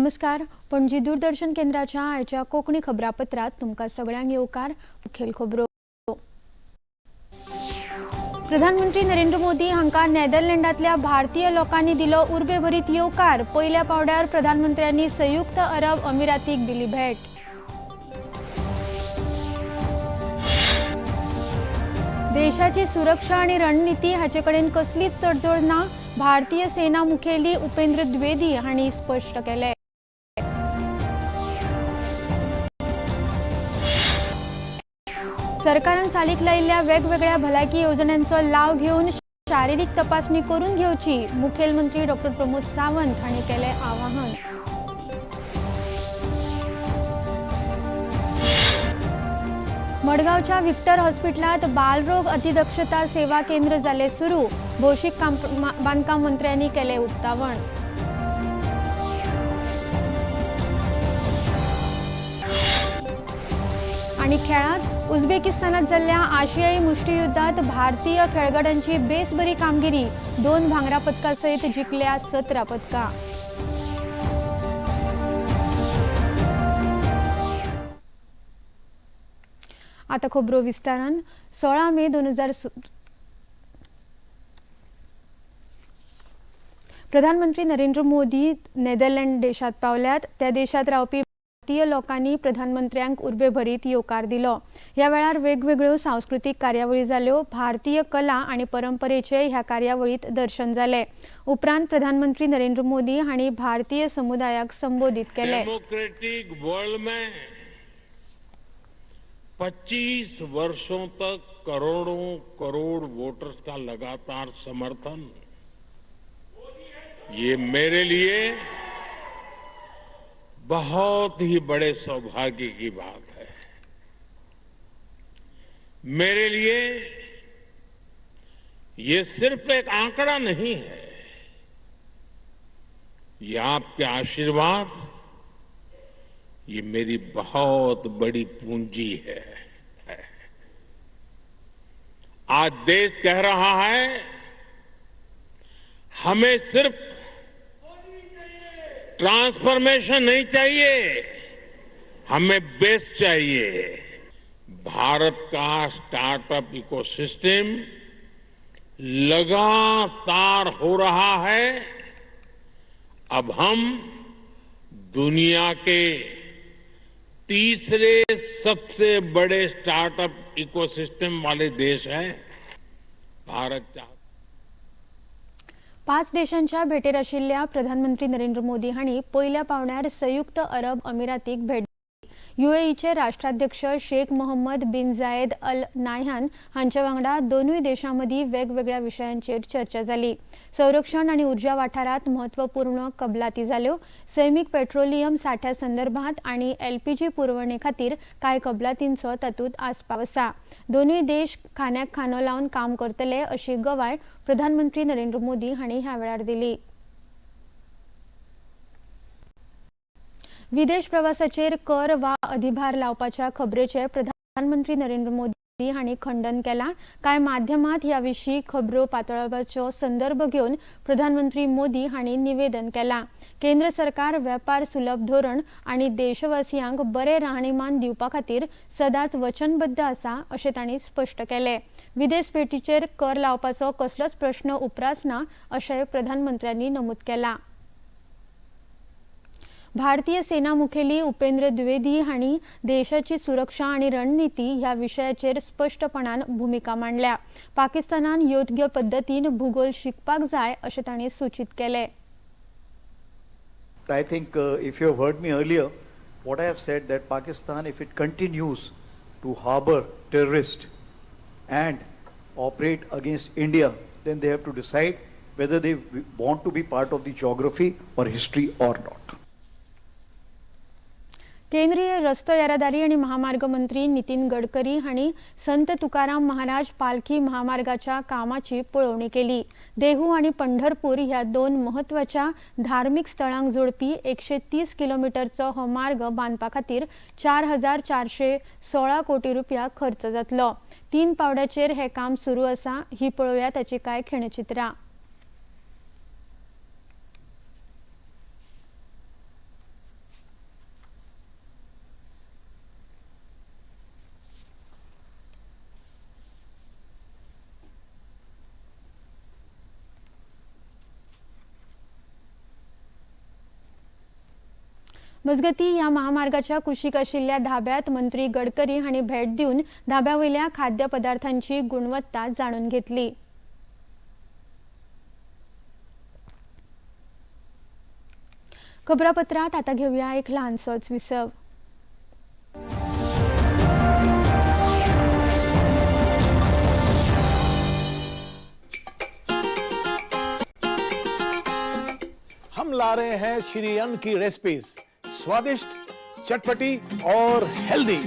नमस्कार, पणजी दूरदर्शन केंद्राच्या आयच्या कोंकणी खबरापत्रात तुमकां सगळ्यांक येवकार. मुखेल खबरो. प्रधानमंत्री नरेंद्र मोदी हांकां नेदरलँडांतल्या भारतीय लोकांनी दिलो उर्बेभरीत येवकार. पयल्या पावड्यार प्रधानमंत्र्यांनी संयुक्त अरब अमिरातीक दिली भेट. देशाची सुरक्षा आणि रणनिती हाचे कडेन कसलीच तडजोड ना, भारतीय सेना मुखेली उपेंद्र द्विवेदी हांणी स्पश्ट केलें. सरकारान चालीक लायिल्ल्या वेगवेगळ्या भलायकी येवजण्यांचो लाव घेवन शारिरीक तपासणी करून घेवची, मुखेलमंत्री डॉक्टर प्रमोद सावंत हांणी केलें आवाहन. मडगांवच्या विक्टर हॉस्पिटलांत बालरोग अतिदक्षता सेवा केंद्र जालें सुरू, भौशीक बांदकाम मंत्र्यांनी केलें उक्तावण. आनी खेळांत उझबेकिस्तानात जाल्ल्या आशियाई मुष्टियुद्धात भारतीय खेळगड्यांची बेस बरी कामगिरी, 2 भांगरा पदका सयत जिखल्या 17 पदकां. आता खबरो विस्तारान. 16 मे 2000 प्रधानमंत्री नरेंद्र मोदी नेदरलँड देशात पावल्यात. त्या देशात रावपी भारतीय लोकांनी प्रधानमंत्र्यांक उर्बेभरीत येवकार दिलो. ह्या वेळार वेगवेगळ्यो सांस्कृतीक कार्यावळी जाल्यो. भारतीय कला आनी परंपरेचे ह्या कार्यावळीत दर्शन जालें. उपरांत प्रधानमंत्री नरेंद्र मोदी हांणी भारतीय समुदायाक संबोधित केलें. डेमोक्रेटिक वर्ल्ड में 25 वर्षों तक करोड़ों करोड़ वोटर्स का लगातार समर्थन, ये मेरे लिए बहुत ही बड़े सौभाग्य की बात है. मेरे लिए ये सिर्फ एक आंकड़ा नहीं है, ये आपके आशीर्वाद, ये मेरी बहुत बड़ी पूंजी है. आज देश कह रहा है, हमें सिर्फ ट्रांसफॉर्मेशन नहीं चाहिए, हमें बेस्ट चाहिए. भारत का स्टार्टअप इकोसिस्टम लगातार हो रहा है. अब हम दुनिया के तीसरे सबसे बड़े स्टार्टअप इकोसिस्टम वाले देश हैं. भारत चाहता 5 देशांच्या भेटेर आशिल्ल्या प्रधानमंत्री नरेंद्र मोदी हांणी पयल्या पावण्यार संयुक्त अरब अमिरातीक भेट दिली. युएईचे राष्ट्राध्यक्ष Sheikh Mohammed bin Zayed Al Nahyan हांच्या वांगडा दोनूय देशां मदीं वेगवेगळ्या विशयांचेर चर्चा जाली. संरक्षण आनी उर्जा वाठारांत म्हत्वपूर्ण कबलाती जाल्यो. सैमीक पेट्रोलियम साठ्या संदर्भात आनी एलपीजी पुरवणे खातीर कांय कबलातींचो तातूंत आस्पाव आसा. दोनूय देश खांद्याक खांदो लावन काम करतले अशी गवाय प्रधानमंत्री नरेंद्र मोदी हांणी ह्या वेळार दिली. विदेश प्रवासाचेर कर वा अधिभार लावपाच्या खबरेचे प्रधानमंत्री नरेंद्र मोदी हांणी खंडन केलां. कांय माध्यमांत ह्या विशीं खबरो पातळावपाचो संदर्भ घेवन प्रधानमंत्री मोदी हांणी निवेदन केलां. केंद्र सरकार वेपार सुलभ धोरण आनी देशवासियांक बरें राहणीमान दिवपा खातीर सदांच वचनबद्ध आसा अशें तांणी स्पश्ट केलें. विदेश भेटीचेर कर लावपाचो कसलोच प्रश्न उप्रासना अशें प्रधानमंत्र्यांनी नमूद केलां. भारतीय सेना मुखेली उपेंद्र द्विवेदी हांणी देशाची सुरक्षा आनी रणनिती ह्या विशयाचेर स्पश्टपणान भुमिका मांडल्या. पाकिस्तानान योग्य पद्दतीन भूगोल शिकपाक जाय अशें तांणी सूचीत केलें. I think if you have heard me earlier, what I have said that Pakistan, if it continues to harbor terrorists and operate against India, then they have to decide whether they want to be part of the geography or history or not. केंद्रीय रस्तो येरादारी आनी महामार्ग मंत्री नितीन गडकरी हांणी संत तुकाराम महाराज पालखी महामार्गाच्या कामाची पळोवणी केली. देहू आनी पंढरपूर ह्या 2 म्हत्वाच्या धार्मीक स्थळांक जोडपी 130 किलोमिटरचो हो मार्ग बांदपा खातीर 4416 कोटी रुपया खर्च जातलो. 3 पावड्याचेर हें काम सुरू आसा. ही पळोवया ताची कांय खिणचित्रां. मजगतीं, ह्या महामार्गाच्या कुशीक आशिल्ल्या धाब्यांत मंत्री गडकरी हांणी भेट दिवन धाब्या वयल्या खाद्य पदार्थांची गुणवत्ता जाणून घेतली. खबरापत्रात आता घेऊया एक ल्हानसोच विसव. हम ला रहे हैं श्री अन्न की रेसिपीज, स्वादिष्ट, चटपटी और हेल्दी.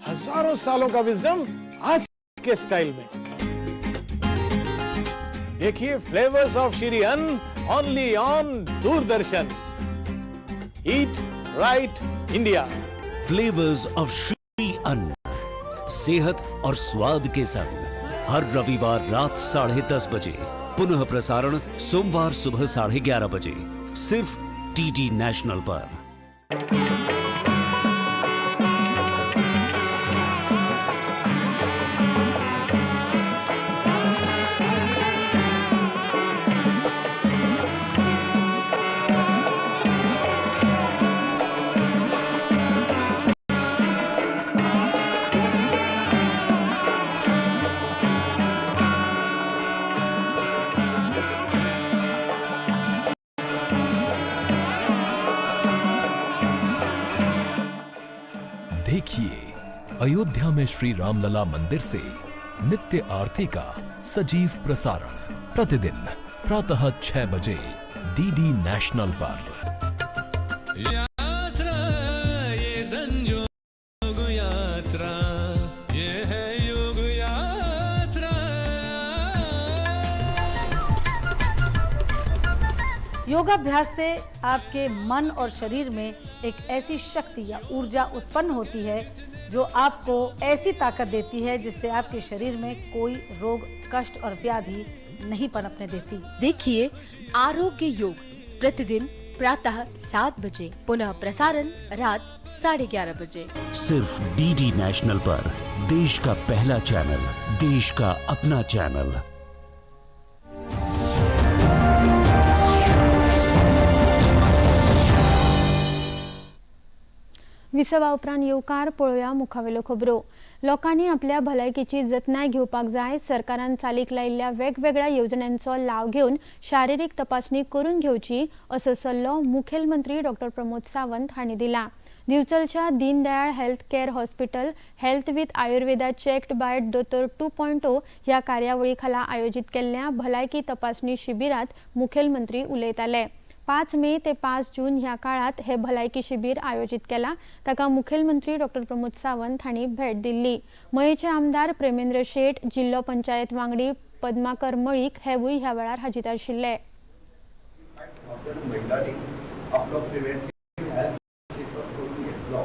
हजारों सालों का विजडम आज के स्टाइल में. देखिए flavours of Shri Anna, only on Doordarshan. Eat right India. Flavours of Shri Anna, सेहत और स्वाद के संग, हर रविवार रात 10:30 बजे, पुनः प्रसारण सोमवार सुबह 11:30 बजे, सिर्फ टीडी नेशनल पर. देखिए अयोध्या में श्री रामलला मंदिर से नित्य आरती का सजीव प्रसारण, प्रतिदिन प्रातः 6 बजे डीडी नेशनल पर. यात्रा, ये संजोग यात्रा, ये है योग यात्रा. योगाभ्यास से आपके मन और शरीर में एक ऐसी शक्ति या ऊर्जा उत्पन्न होती है जो आपको ऐसी ताकत देती है जिससे आपके शरीर में कोई रोग, कष्ट और व्याधि नहीं पनपने देती. देखिए आरोग्य योग, प्रतिदिन प्रातः 7 बजे, पुनः प्रसारण रात 11:30 बजे. सिर्फ डीडी नेशनल पर, देश का पहला चैनल, देश का अपना चैनल. विसवा उपरांत येवकार. पळोवया मुखावेल्यो खबरो. लोकांनी आपल्या भलायकेची जतनाय घेवपाक जाय. सरकारान चालीक लायिल्ल्या वेगवेगळ्या येवजण्यांचो लाव घेवन शारिरीक तपासणी करून घेवची, असो सल्लो मुखेलमंत्री डॉक्टर प्रमोद सावंत हांणी दिला. दिवचलच्या दीनदयाळ health care hospital "Health with Ayurveda checked by दोतोर 2.0" ह्या कार्यावळी खाला आयोजीत केल्ल्या भलायकी तपासणी शिबिरात मुखेलमंत्री उलयताले. 5 मे ते 5 जून ह्या काळात हे भलायकी शिबीर आयोजीत केला. ताका मुखेलमंत्री डॉक्टर प्रमोद सावंत हांणी भेट दिल्ली. मयेचे आमदार प्रेमेंद्र शेट, जिल्लो पंचायत वांगडी पद्माकर मळीक हेवूय ह्या वेळार हाजीर आशिल्ले. महिलांनी आपलो प्रिव्हेंटिव्ह हेल्थ चेकअप करून घेतलो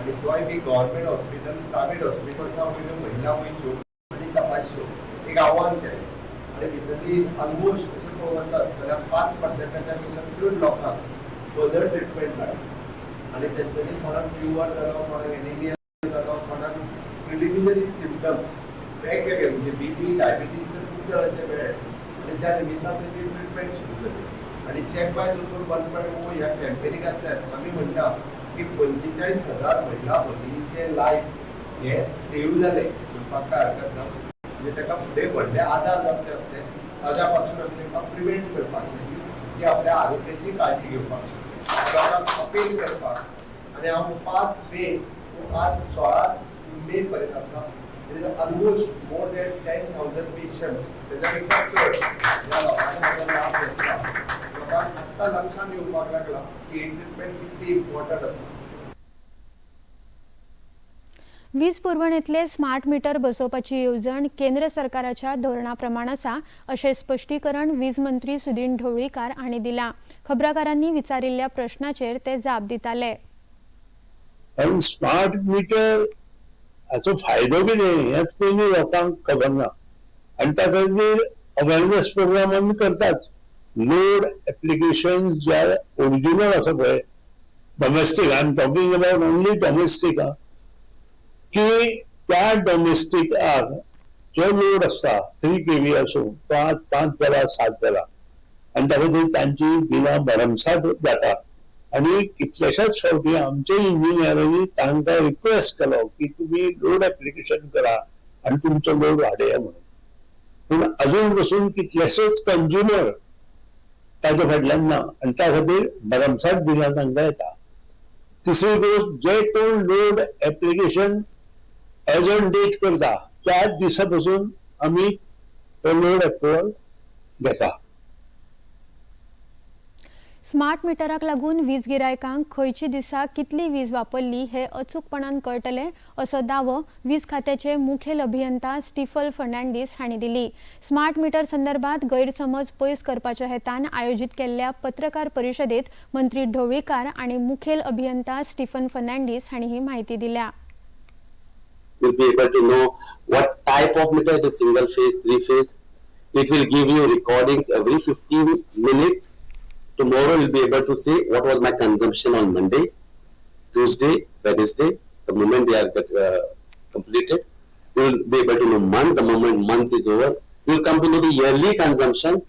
आनी तोय बी गव्हर्मेंट हॉस्पिटल, प्रायव्हेट हॉस्पिटल्सां वयल्यो महिला वयच्यो आनी तपासच्यो, एक आव्हान केलें. आनी भितरली ऑलमोस्ट अशें पळोवंक वचत जाल्यार 5 पर्संटाच्या पेक्षा चड लोकांक फर्दर ट्रिटमेंट लागली आनी तेंच्यांनी कोणाक प्युअर जालो, कोणाक एनिमिया जालो, कोणाक प्रिलिमिनरी सिमटम्स वेगवेगळे, म्हणजे बीपी, डायबिटीज तर खूब तरांचे मेळ्ळे आनी त्या निमित्तान तेजी ट्रिटमेंट सुरू जाली. आणि चेक बाय दोतोर 1.0 ह्या कॅम्पेनिंगांतल्यान आमी म्हणटा की 45,000 महिला भगिनींचे लायफ हे सेव्ह जाले म्हणपाक काय हरकत ना. म्हणजे ताका फुडें व्हडले आदार जातले आसले, ताज्या पासून आमी तांकां प्रिवेंट करपाक शकली की आपल्या आरोग्याची काळजी घेवपाक शकली, लोकांक अपील करपाक. आनी हांव 5 मे, आज 16 मे पर्यंत आसा, almost more than 10,000 patients, त्याच्या पेक्षा चड ह्या लोकांनी हाजो लाभ घेतला. लोकांक आत्तां लक्षात येवपाक लागला की ही ट्रिटमेंट कितली इम्पॉर्टंट आसा. वीज पुरवणेंतले स्मार्ट मिटर बसोवपाची येवजण केंद्र सरकाराच्या धोरणा प्रमाण आसा, अशें स्पश्टीकरण वीज मंत्री सुदीन ढवळीकार हांणी दिलां. खबराकारांनी विचारिल्ल्या प्रश्नाचेर ते जाप दिताले. कारण स्मार्ट मिटर हाचो फायदो कितें हेंच पयलीं लोकांक खबर ना आनी त्या खातीर अवेरनेस प्रोग्राम आमी करतात. लोड एप्लिकेशन जे ओरिजिनल आसा पळय, domestic, I am talking about only domestic, आं, की त्या डोमेस्टिकाक जो लोड आसता 3 केवी आसूं, तो आज 5 जाला, 7 जाला. आनी त्या खातीर तांची बिलां भरमसाठ जाता. आनी कितलेशेच फावटी आमचे इंजिनियरांनी तांकां रिक्वेस्ट केलो की तुमी लोड एप्लिकेशन करा आनी तुमचो लोड वाडया म्हणून, पूण अजून पसून कितलेशेच कंज्युमर ताच्या फाटल्यान ना आनी त्या खातीर भरमसाठ बिलां तांकां येता. तिसरी गोश्ट, जे कोण load application as on date करता त्याच दिसा पासून आमी तो लोड अप्रुवल घेता. स्मार्ट मिटराक लागून वीज गिरायकांक खंयची दिसा कितली वीज वापरली हे अचूकपणान कळटले असो दावो वीज खात्याचे मुखेल अभियंता स्टीफल फर्नांडीस हांणी दिली. स्मार्ट मिटर संदर्भात गैरसमज पयस करपाच्या हेतान आयोजीत केल्ल्या पत्रकार परिशदेत मंत्री ढवळीकार आनी मुखेल अभियंता स्टीफन फर्नांडीस हांणी ही म्हायती दिल्या. You'll be able to know what type of meter it is, single phase, three phase. It will give you recordings every 15 minutes. Tomorrow you'll be able to see what was my consumption on Monday, Tuesday, Wednesday. The moment they are completed, you will be able to know month. The moment month is over, you will come to know the yearly consumption.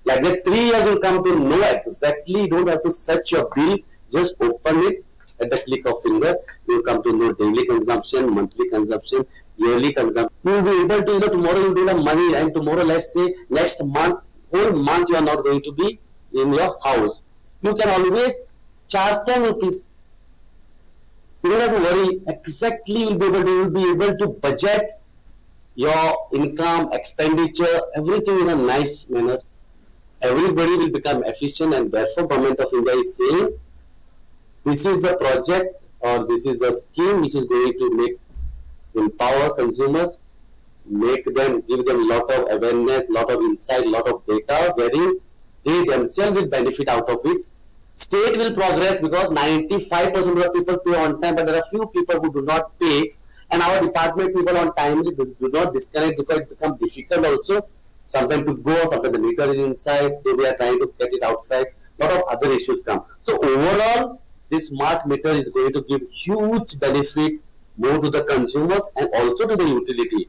Like that, 3 years will come to know exactly. You don't have to search your bill. Just open it at the click of finger. You will come to know daily consumption, monthly consumption, yearly consumption. You will be able to, tomorrow you will do the money, and tomorrow, let's say next month, whole month you are not going to be in your house. You can always charge 10 rupees. You don't have to worry. Exactly, you will be able to budget your income, expenditure, everything in a nice manner. Everybody will become efficient, and therefore Government of India is saying this is the project or this is the scheme which is going to make empower consumers, make them, give them lot of awareness, lot of insight, lot of data, wherein they themselves will benefit out of it. State will progress because 95% of the people pay on time, but there are few people who do not pay, and our department people on timely do not disconnect because it becomes difficult also. Sometimes to go, sometimes the meter is inside, so we are trying to get it outside. Lot of other issues come. So overall, this smart meter is going to give huge benefit more to the consumers and also to the utility.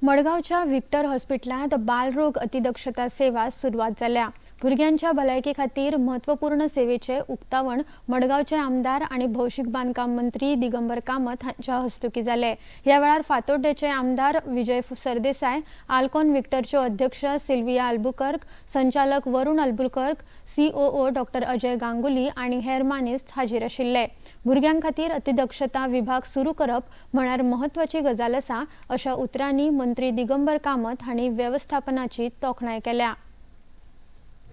मडगांवच्या Victor हॉस्पिटलांत बालरोग अतिदक्षता सेवा सुरवात जाल्या. भुरग्यांच्या भलायके खातीर म्हत्वपूर्ण सेवेचे उक्तावण मडगांवचे आमदार आनी भौशीक बांदकाम मंत्री दिगंबर कामत हांच्या हस्तुकीं जालें. ह्या वेळार फातोड्डेचे आमदार विजय सरदेसाय, आल्कॉन विक्टरच्यो अध्यक्ष सिल्विया अल्बुकर्क, संचालक Varun Albuquerque, COO doctor Ajay Ganguly आनी हेर मानेस्त हाजीर आशिल्ले. भुरग्यां खातीर अतिदक्षता विभाग सुरू करप म्हळ्यार म्हत्वाची गजाल आसा अशा उतरांनी मंत्री दिगंबर कामत हांणी वेवस्थापनाची तोखणाय केल्या.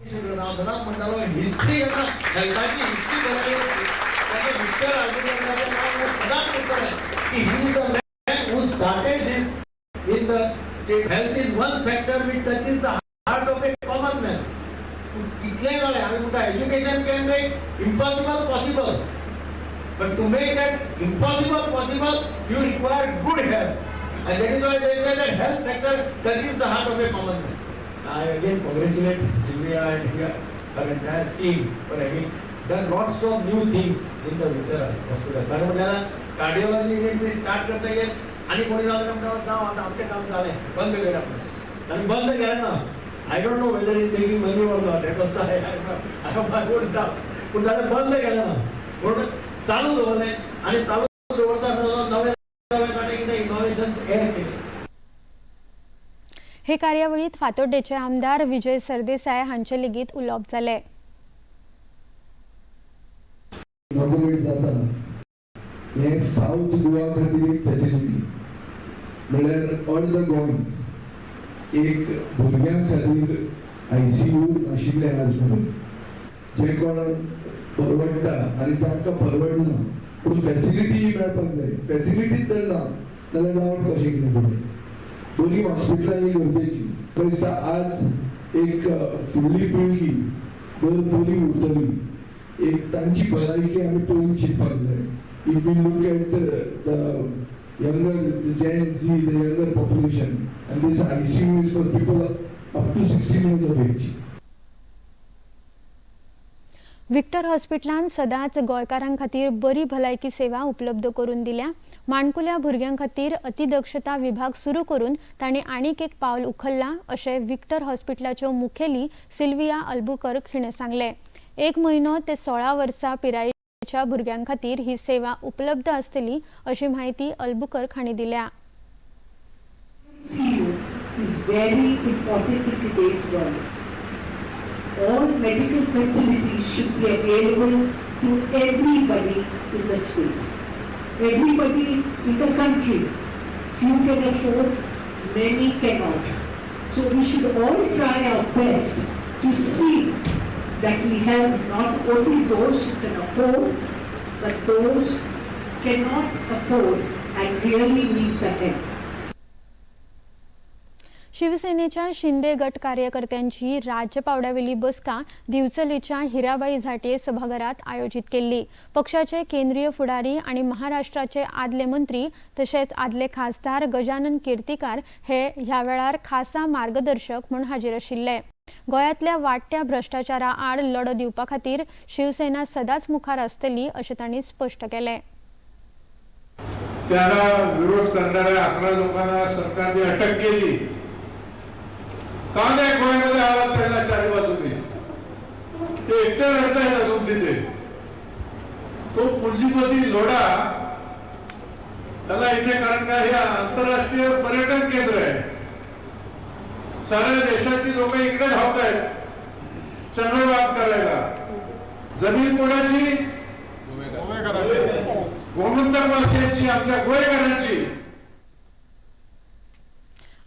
हांव सदांच म्हणटालो, हिस्ट्री जेन्ना हेल्थाची हिस्ट्री बरयली, ताचें विक्टर आल्बुकर्काचें नांव सदांच उरतलें की he is the man who started this in the state. Health is one sector which touches the heart of a common man. कितलेंय जालें, आमी म्हणटा education can make impossible possible, but to make that impossible possible, you require good health. And that is why they say that health sector touches the heart of a common man. I again congratulate Sylvia and her entire team for having done lots of new things in the Victor Hospital. खरें म्हणल्यार cardiology unit बी start करतकीर आनी कोणी जालें म्हणटा, जावं, आतां आमचें काम जालें, बंद करा म्हणून. आनी बंद केलें ना. I don't know whether he's making money or not, that also I have my own doubt. पूण जाल्यार बंद केलें ना, पूण चालू दवरलें आनी चालू दवरता आसतना नवे नवे ताणें कितें इनोवेशन्स एड केले. हे कार्यावळीत फातोड्डेचे आमदार विजय सरदेसाय हांचे लेगीत उलोवप जालें. इनॉग्रेट जाता हें सावथ गोवा खातीर एक फेसिलिटी, म्हणल्यार अर्द गोंय एक भुरग्यां खातीर आयसीयू नाशिल्लें आज मेरेन. जे कोण परवडटा आनी तांकां परवडना, पूण फेसिलिटी मेळपाक जाय. फेसिलिटी जर ना जाल्यार रावप कशें कितें फुडें? बरीं हॉस्पिटलां ही गरजेची. म्हाका दिसता आज एक फुडली पिळगी जर बरी उरतली, एक तांची भलायकी आमी पयलीं चिंतपाक जाय. If we look at the younger Gen Z, the younger population, and this ICU is for people up to 16 years of age. Victor हॉस्पिटलान सदांच गोंयकारां खातीर बरी भलायकी सेवा उपलब्ध करून दिल्या. माणकुल्या भुरग्यां खातीर अतिदक्षता विभाग सुरू करून तांणी आनीक एक पावल उखल्लां अशें विक्टर हॉस्पिटलाच्यो मुखेली सिल्विया अल्बुकर्क हिणें सांगलें. 1 म्हयनो ते 16 वर्सां पिरायेच्या भुरग्यां खातीर ही सेवा उपलब्ध आसतली अशी म्हायती अल्बुकर्क हांणी दिल्या. Is very important in today's world. All medical facilities should be available to everybody in the state, everybody in the country. Few can afford, many cannot. So we should all try our best to see that we help not only those who can afford, but those cannot afford and really need the help. शिवसेनेच्या शिंदे गट कार्यकर्त्यांची राज्य पावड्यावेली बसका दिवचलेच्या हिराबाई झांट्ये सभाघरात आयोजीत केल्ली. पक्षाचे केंद्रीय फुडारी आनी महाराष्ट्राचे आदले मंत्री तशेंच आदले खासदार गजानन कीर्तिकार हे ह्या वेळार खासा मार्गदर्शक म्हूण हाजीर आशिल्ले. गोंयांतल्या वाडट्या भ्रश्टाचारा आड लढो दिवपा खातीर शिवसेना सदांच मुखार आसतली अशें तांणी स्पश्ट केलें. त्याला विरोध करणाऱ्या 11 लोकांना सरकारने अटक केली. का नाही गोव्यामध्ये आवाज चढला चारी बाजूने? ते एकटे रडतायत अजून तिथे. तो पुंजीपती लोढा त्याला इथे, कारण का हे आंतरराष्ट्रीय पर्यटन केंद्र आहे. साऱ्या देशाची लोक इकडे धावतायत चंगळवाद करायला. जमीन कोणाची? गोमंतकवासियांची, आमच्या गोवेकरांची.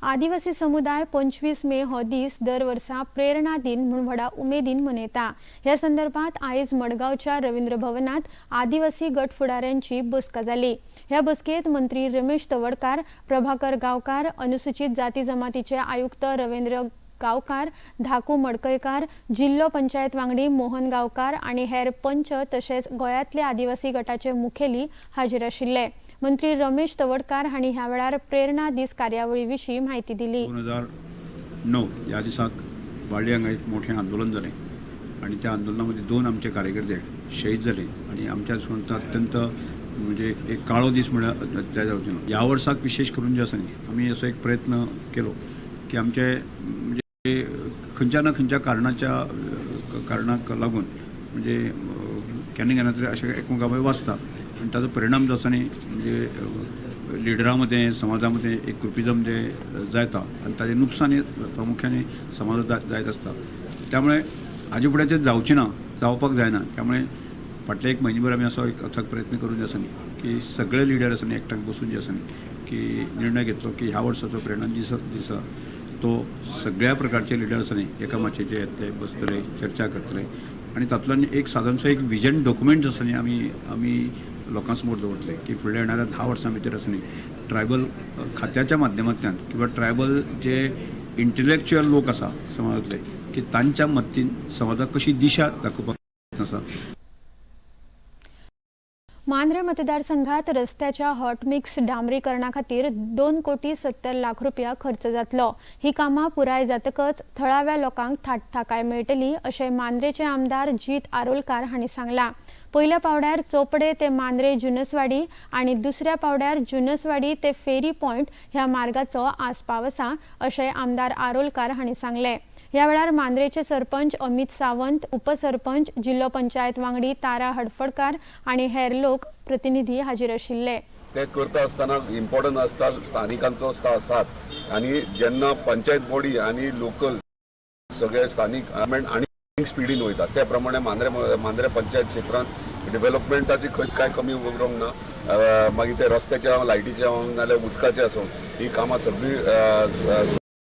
आदिवासी समुदाय 25 मे हो दीस दर वर्सा प्रेरणा दिन म्हूण व्हडा उमेदीन मनयता. ह्या संदर्भात आयज मडगांवच्या रवींद्र भवनात आदिवासी गट फुडाऱ्यांची बसका जाली. ह्या बसकेत मंत्री रमेश तवडकार, प्रभाकर गांवकार, अनुसूचित जाती जमातीचे आयुक्त रवींद्र गांवकार, धाकू मडकयकार, जिल्लो पंचायत वांगडी मोहन गांवकार आनी हेर पंच तशेंच गोंयांतले आदिवासी गटाचे मुखेली हाजीर आशिल्ले. मंत्री रमेश तवडकार हांणी ह्या वेळार प्रेरणा दीस कार्यावळी विशीं म्हायती दिली. 2009 ह्या दिसाक बाळ्ळी हांगा एक मोठें आंदोलन जालें आनी त्या आंदोलनामध्ये 2 आमचे कार्यकर्ते शहीद जाले आनी आमच्या अत्यंत म्हणजे एक काळो दीस म्हळ्यार त्या जावचो ना. ह्या वर्साक विशेश करून जे आसा न्ही आमी असो एक प्रयत्न केलो की आमचे म्हणजे खंयच्या ना खंयच्या कारणाक लागून म्हणजे केन्ना केन्ना तरी अशें एकमेकां वाचता आनी ताजो परिणाम जो आसा न्ही म्हणजे लिडरां मदें समाजा मदें एक ग्रुपिजम जे जाता आनी ताजें नुकसान हें प्रामुख्याने समाजाक जायत आसता. त्यामुळे हाजे फुडें तें जावचें ना, जावपाक जायना. त्यामुळे फाटले एक म्हयने भर आमी असो एक अथक प्रयत्न करून जे आसा न्ही की सगळे लिडर आसा न्ही एकठांय बसून जे आसा न्ही की निर्णय घेतलो की ह्या वर्साचो प्रेरणा दिसा तो सगळ्या प्रकारचे लिडर आसा न्ही एका माचयेचेर येतले, बसतले, चर्चा करतले आनी तातूंतल्यान एक सादारणसो एक विजन डॉक्युमेंट जो आसा न्ही आमी आमी लोकां समोर दवरतले की फुडल्या येणाऱ्या 10 वर्सां भितर आसा न्ही ट्रायबल खात्याच्या माध्यमांतल्यान किंवा ट्रायबल जे इंटलेक्च्युअल लोक आसा समाजांतले की तांच्या मदतीन समाजाक कशी दिशा दाखोवपाक आसा. मांद्रे मतदारसंघात रस्त्याच्या हॉटमिक्स डांबरीकरणा खातीर 2,70,00,000 रुपया खर्च जातलो. ही कामां पुराय जातकच थळाव्या लोकांक थाकाय मेळटली अशें मांद्रेचे आमदार जीत आरोलकार हांणी सांगलां. पयल्या पावड्यार चोपडे ते मांद्रे जुनसवाडी आनी दुसऱ्या पावड्यार जुनसवाडी ते फेरी पॉयंट ह्या मार्गाचो आस्पाव आसा अशें आमदार आरोलकार हांणी सांगलें. ह्या वेळार मांद्रेचे सरपंच अमित सावंत, उपसरपंच, जिल्लो पंचायत वांगडी तारा हडफडकार आनी हेर लोक प्रतिनिधी हाजीर आशिल्ले. ते करता आसतना इम्पॉर्टंट आसता स्थानिकांचो साथ आनी जेन्ना पंचायत बॉडी आनी लोकल सगळे स्थानीक आनी स्पिडीन वयता त्या प्रमाणे मांद्रे पंचायत क्षेत्रांत डेव्हलपमेंटाची खंय कांय कमी उरूंक ना. मागीर ते रस्त्याचे आसूं, लायटीचे आसूं, नाजाल्यार उदकाचे आसूं, ही कामां सगळीं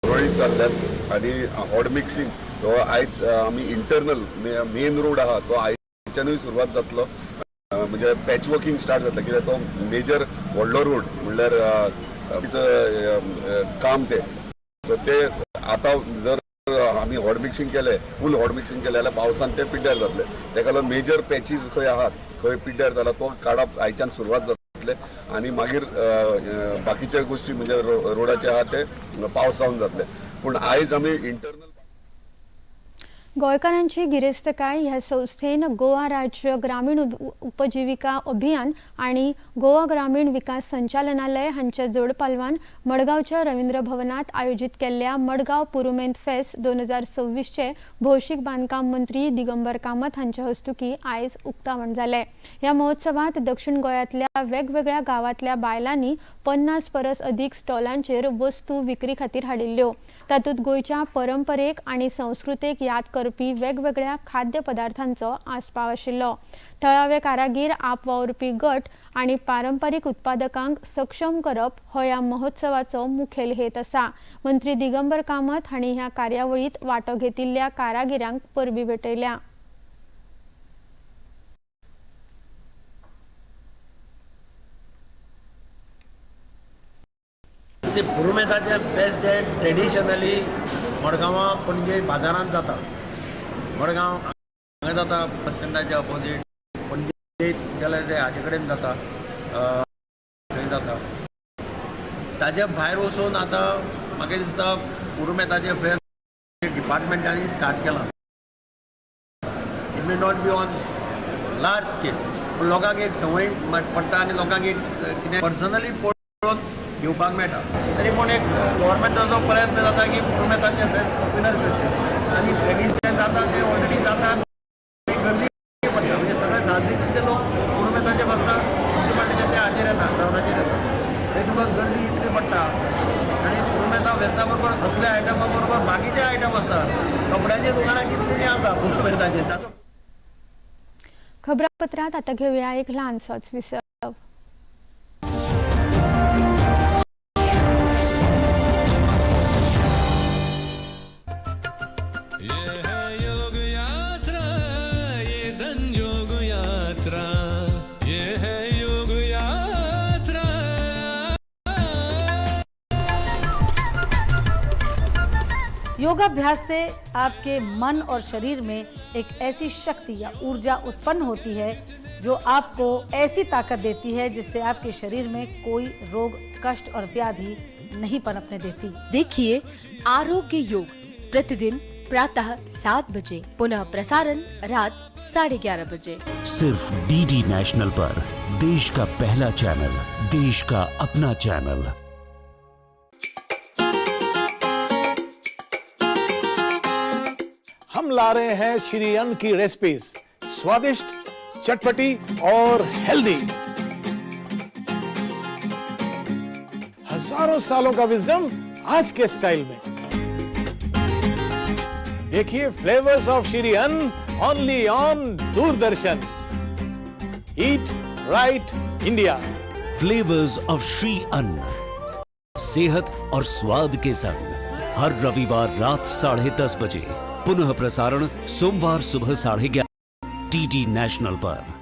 सुरळीत चल्ल्यात. आनी हॉट मिक्सिंग तो आयज आमी इंटरनल मेन रोड आहा तो आयच्यानूय सुरवात जातलो, म्हणजे पॅच वर्किंग स्टार्ट जातलें कित्याक तो मेजर व्हडलो रोड म्हणल्यार काम तें. सो ते आतां जर आमी हॉट मिक्सिंग केलें, फूल हॉट मिक्सिंग केलें जाल्यार पावसान ते पिड्ड्यार जातले. तेका लागून मेजर पॅचीस खंय आहात खंय पिड्ड्यार जाला तो काडप आयच्यान सुरवात जातले आनी मागीर बाकीच्या गोश्टी म्हणजे रोडाचे आहा ते पावसावन जातले. पूण आयज आमी इंटरनल गोंयकारांची गिरेस्तकाय ह्या संस्थेन गोवा राज्य ग्रामीण उपजिविका अभियान आनी गोवा ग्रामीण विकास संचालनालय हांच्या जोडपालवान मडगांवच्या रवींद्र भवनात आयोजीत केल्ल्या मडगांव पुरुमेंत फेस्त 2026चे भौशीक बांदकाम मंत्री दिगंबर कामत हांच्या हस्तुकी आयज उक्तावण जालें. ह्या महोत्सवात दक्षिण गोंयांतल्या वेगवेगळ्या गांवांतल्या बायलांनी 50 परस अदीक स्टॉलांचेर वस्तू विक्री खातीर हाडिल्ल्यो. तातूंत गोंयच्या परंपरेक आनी संस्कृतेक याद करपी वेगवेगळ्या खाद्यपदार्थांचो आस्पाव आशिल्लो. थळावे कारागीर, आप वावुरपी गट आनी पारंपारीक उत्पादकांक सक्षम करप हो ह्या महोत्सवाचो मुखेल हेत आसा. मंत्री दिगंबर कामत हांणी ह्या कार्यावळींत वांटो घेतिल्ल्या कारागिरांक परबीं भेटयल्या. ते पुरुमेंताचे फेस्त हे ट्रेडिशनली मडगांवां पणजे बाजारांत जाता. मडगांव हांगा जाता बस स्टँडाच्या अपोजीट, पणजे गेल्यार ते हाजे कडेन जाता, थंय जाता. ताज्या भायर वचून आतां म्हाका दिसता पुरुमेंताचे फेस्त डिपार्टमेंटांनी स्टार्ट केलां. It may not be on large scale, पूण लोकांक एक संवय पडटा आनी लोकांक एक कितें पर्सनली पळोवन घेवपाक मेळटा. तरी पूण एक गव्हर्मेंटाचो प्रयत्न जाता की पुरुमेंताचें फेस्त पॉप्युलर करचें आनी ट्रेडिशन जाता तें ऑलरेडी जाता, गर्दी पडटा. म्हणजे सगळे सार्वजनिक लोक पुरुमेंताचे बसता, म्युनिसिपालिटीचे ते हाजेर येता, ग्रावंडाचेर येता, थंय तुका गर्दी इतली पडटा. आनी पुरुमेंता फेस्ता बरोबर असल्या आयटमा बरोबर बाकीचे आयटम आसता, कपड्यांची दुकानां कितलीं आसा पुरुमेंताचेर. ताचो खबरापत्रांत आतां घेवया एक ल्हानसोच विसव. ये है योग यात्रा, ये संजोग यात्रा, ये है योग यात्रा. योगाभ्यास से आपके मन और शरीर में एक ऐसी शक्ति या ऊर्जा उत्पन्न होती है जो आपको ऐसी ताकत देती है जिससे आपके शरीर में कोई रोग, कष्ट और व्याधि नहीं पनपने देती। देखिए आरोग्य योग प्रतिदिन प्रातः 7 बजे, पुनः प्रसारण रात 11:30 बजे। सिर्फ डीडी नेशनल पर देश का पहला चैनल, देश का अपना चैनल। हम ला रहे हैं श्री अन्न की रेसिपीज, स्वादिष्ट, चटपटी और हेल्दी। हजारों सालों का विजडम आज के स्टाइल में। देखिए flavours of Shri Anna only on Doordarshan. Eat right India. Flavours of Shri Anna, सेहत और स्वाद के संग हर रविवार रात 10:30 बजे, पुनः प्रसारण सोमवार सुबह 11:30 डीडी नेशनल पर।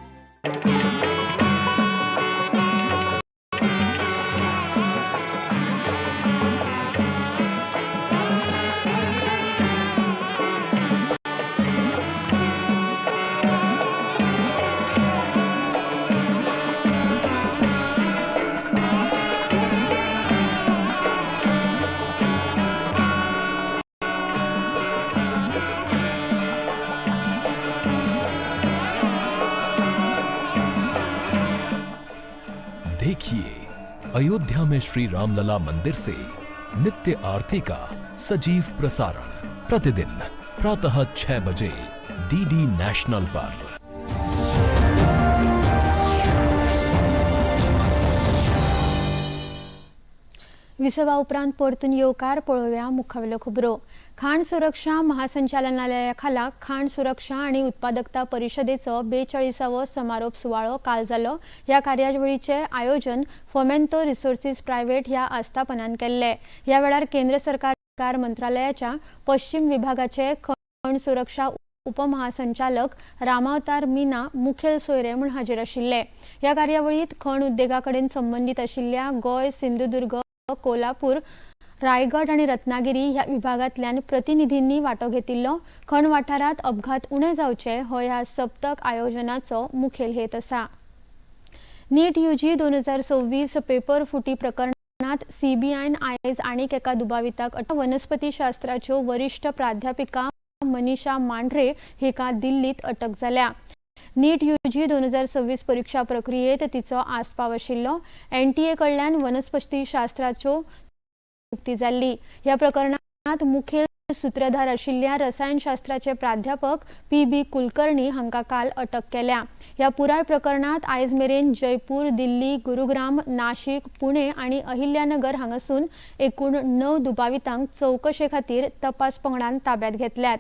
देखिए अयोध्या में श्री रामलला मंदिर से नित्य आरती का सजीव प्रसारण प्रतिदिन प्रातः 6 बजे डीडी नेशनल पर। विसवा उपरांत परतून येवकार. पळोवया मुखावेल्यो खबरो. खाण सुरक्षा महासंचालनालया खाला खाण सुरक्षा आनी उत्पादकता परिशदेचो 42वो समारोप सुवाळो काल जालो. ह्या कार्यावळीचें आयोजन फोमेंतो रिसोर्सीस प्रायव्हेट ह्या आस्थापनान केल्लें. ह्या वेळार केंद्र सरकार मंत्रालयाच्या पश्चिम विभागाचे खण सुरक्षा उपमहासंचालक रामावतार मीना मुखेल सोयरे म्हूण हाजीर आशिल्ले. ह्या कार्यावळींत खण उद्देगा कडेन संबंदीत आशिल्ल्या गोंय, सिंधुदुर्ग, कोल्हापूर, रायगड आनी रत्नागिरी ह्या विभागांतल्यान प्रतिनिधींनी वांटो घेतिल्लो. खण वाठारांत अपघात उणे जावचे हो ह्या सप्तक आयोजनाचो मुखेल हेत आसा. नीट यूजी 2026 पेपर फुटी प्रकरणांत सीबीआयन आयज आनीक एका दुबाविताक अटक. वनस्पती शास्त्राच्यो वरिश्ठ प्राध्यापिका मनीषा मांढरे हिका दिल्लीत अटक जाल्या. नीट यूजी 2026 परीक्षा प्रक्रियेत तिचो आस्पाव आशिल्लो. एनटीए कडल्यान वनस्पती शास्त्राच्यो उक्ती जाल्ली. ह्या प्रकरणात मुखेल सूत्रधार आशिल्ल्या रसायनशास्त्राचे प्राध्यापक पी बी कुलकर्णी हांकां काल अटक केल्या. ह्या पुराय प्रकरणात आयज मेरेन जयपूर, दिल्ली, गुरुग्राम, नाशिक, पुणे आनी अहिल्यानगर हांगासून एकूण 9 दुबावितांक चवकशे खातीर तपास पंगडान ताब्यात घेतल्यात.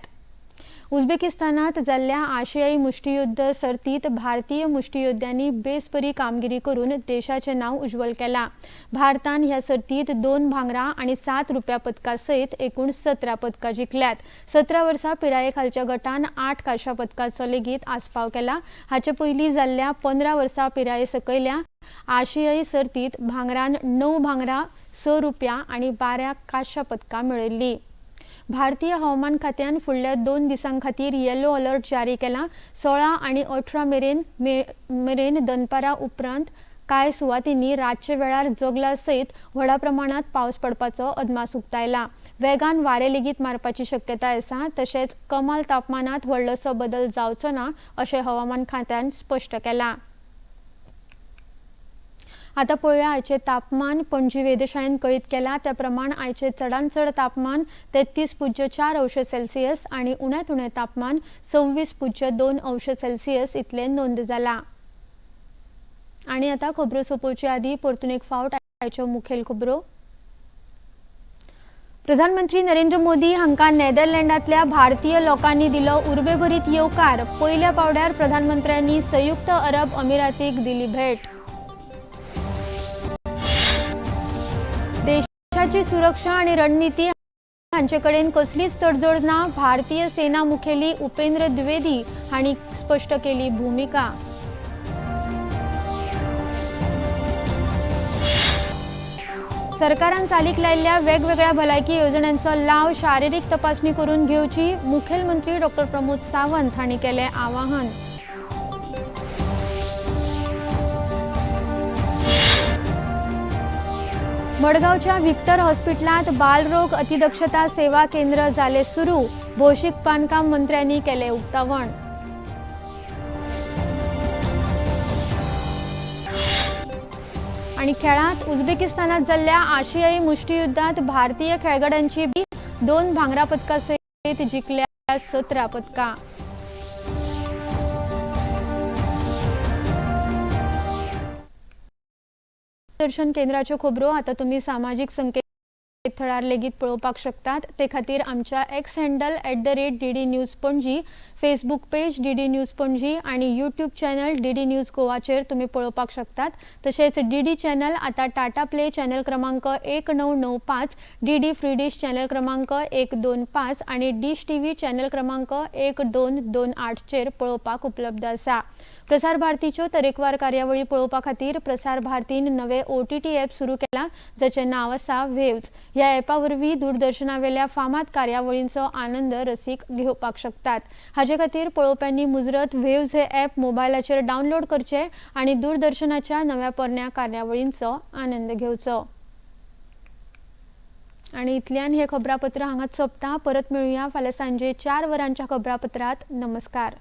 उझबेकिस्तानात जाल्ल्या आशियाई मुष्टियुद्ध सर्तीत भारतीय मुष्टियोद्ध्यांनी बेस बरी कामगिरी करून देशाचें नांव उज्ज्वल केलां. भारतान ह्या सर्तीत 2 भांगरा आनी 7 रुप्या पदकां सयत एकूण 17 पदकां जिखल्यात. 17 वर्सां पिराये खालच्या गटान 8 कांश्या पदकाचो लेगीत आस्पाव केला. हाचे पयलीं जाल्ल्या 15 वर्सां पिराये सकयल्या आशियाई सर्तीत भांगरान 9 भांगरा, 6 रुप्या आनी 12 कांश्या पदकां मेळयल्लीं. भारतीय हवामान खात्यान फुडल्या 2 दिसां खातीर येलो अलर्ट जारी केला. 16 आनी 18 मेरेन दनपारा उपरांत कांय सुवातींनी रातचे वेळार जगला सयत व्हडा प्रमाणात पावस पडपाचो अदमास उक्तायला. वेगान वारें लेगीत मारपाची शक्यताय आसा. तशेंच कमाल तापमानात व्हडलोसो बदल जावचो ना अशें हवामान खात्यान स्पश्ट केलां. आता पळोवया आयचें तापमान. पणजी वेधशाळेन कळीत केलां त्या प्रमाण आयचें चडांत चड तापमान 33.4 अंश सेल्सियस आनी उण्यांत उणें तापमान 26.2 अंश सेल्सियस इतलें नोंद जालां. आनी आतां खबरो सोंपोवचे आदीं परतून एक फावट आयच्यो मुखेल खबरो. प्रधानमंत्री नरेंद्र मोदी हांकां नेदरलँडांतल्या भारतीय लोकांनी दिलो उर्बेभरीत येवकार. पयल्या पावड्यार प्रधानमंत्र्यांनी संयुक्त अरब अमिरातीक दिली भेट. देशाची सुरक्षा आनी रणनिती हांचे कडेन कसलीच तडजोड ना. भारतीय सेना मुखेली उपेंद्र द्विवेदी हांणी स्पश्ट केली भूमिका. सरकारान चालीक लायिल्ल्या वेगवेगळ्या भलायकी येवजण्यांचो लाव शारिरीक तपासणी करून घेवची. मुखेलमंत्री डॉ प्रमोद सावंत हांणी केलें आवाहन. मडगांवच्या व्हिक्टर हॉस्पिटलांत बालरोग अतिदक्षता सेवा केंद्र जालें सुरू. भौशीक बांदकाम मंत्र्यांनी केलें उक्तावण. आनी खेळांत उझबेकिस्तानात जाल्ल्या आशियाई मुष्टियुद्धात भारतीय खेळगड्यांची 2 भांगरा पदकां सयत जिखल्या 17 पदकां. दर्शन केंद्राच्यो खबरो आतां तुमी सामाजीक संकेतथळार लेगीत पळोवपाक शकतात. ते खातीर आमच्या X handle @DD News Panaji, Facebook page DD News Panaji आनी यूट्यूब चॅनल DD news गोवाचेर तुमी पळोवपाक शकतात. तशेंच DD channel आतां टाटा प्ले चॅनल क्रमांक 1995, DD free dish channel क्रमांक 125 आनी डिश TV channel क्रमांक 1228चेर पळोवपाक उपलब्ध आसा. प्रसार भारतीच्यो तरेकवार कार्यावळी पळोवपा खातीर प्रसार भारतीन नवे OTT app सुरू केला, जाचें नांव आसा वेव्ज. ह्या ॲपा वरवीं दूरदर्शनावेल्या फामाद कार्यावळींचो आनंद रसीक घेवपाक शकतात. हाचे खातीर पळोवप्यांनी मुजरत वेव्ज हे ॲप मोबायलाचेर डावनलोड करचें आनी दूरदर्शनाच्या नव्या पोरण्या कार्यावळींचो आनंद घेवचो. आनी इतल्यान हें खबरापत्र हांगाच सोंपता. परत मेळुया फाल्यां सांजे 4 वरांच्या खबरापत्रांत. नमस्कार.